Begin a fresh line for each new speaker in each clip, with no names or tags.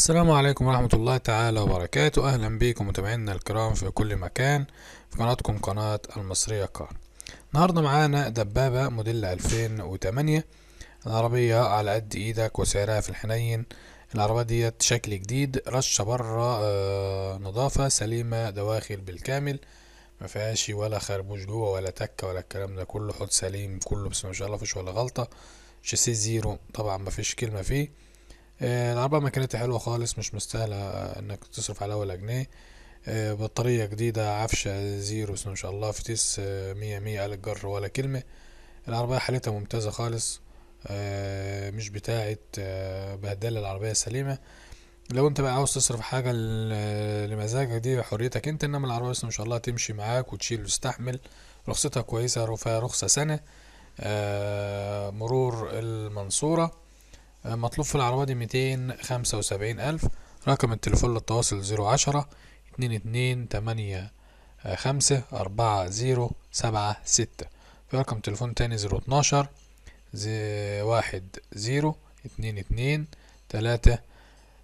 السلام عليكم ورحمة الله تعالى وبركاته. أهلا بكم متابعينا الكرام في كل مكان في قناتكم قناة المصرية كار. النهاردة معانا دبابة موديل 2008، العربية على قد ايدك وسعرها في الحنين. العربية ديت شكل جديد، رشة بره، نظافة سليمة، دواخل بالكامل، ما فيهاش ولا خربوش جوه ولا تكة ولا الكلام ده كله، حوض سليم كله بس ما شاء الله مفيش ولا غلطة، شاسيه زيرو طبعا مفيش كلمة فيه. العربية مكانتها حلوة خالص، مش مستاهلة انك تصرف عليها ولا جنيه. بطارية جديدة، عفشة زيرو بس ما شاء الله، فتيس، مية مية، آلة جر ولا كلمة. العربية حالتها ممتازة خالص، مش بتاعة بهدلة، العربية سليمة. لو انت بقى عاوز تصرف حاجة لمزاجك دي حريتك انت، انما العربية بس ما شاء الله تمشي معاك وتشيل وتستحمل. رخصتها كويسة، فيها رخصة سنة. مرور المنصورة. مطلوب في العربية دي 275,000. رقم التليفون للتواصل زيرو عشرة اتنين اتنين تمانية، خمسة أربعة زيرو سبعة ستة. في رقم تليفون تاني زيرو اتناشر واحد زيرو اتنين اتنين تلاتة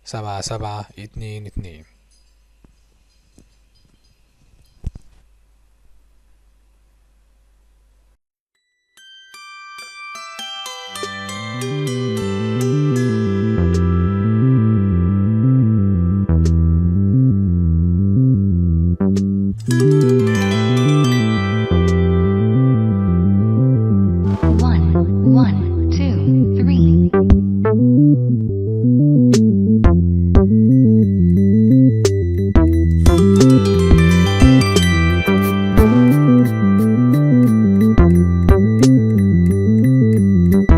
سبعة سبعة اتنين اتنين.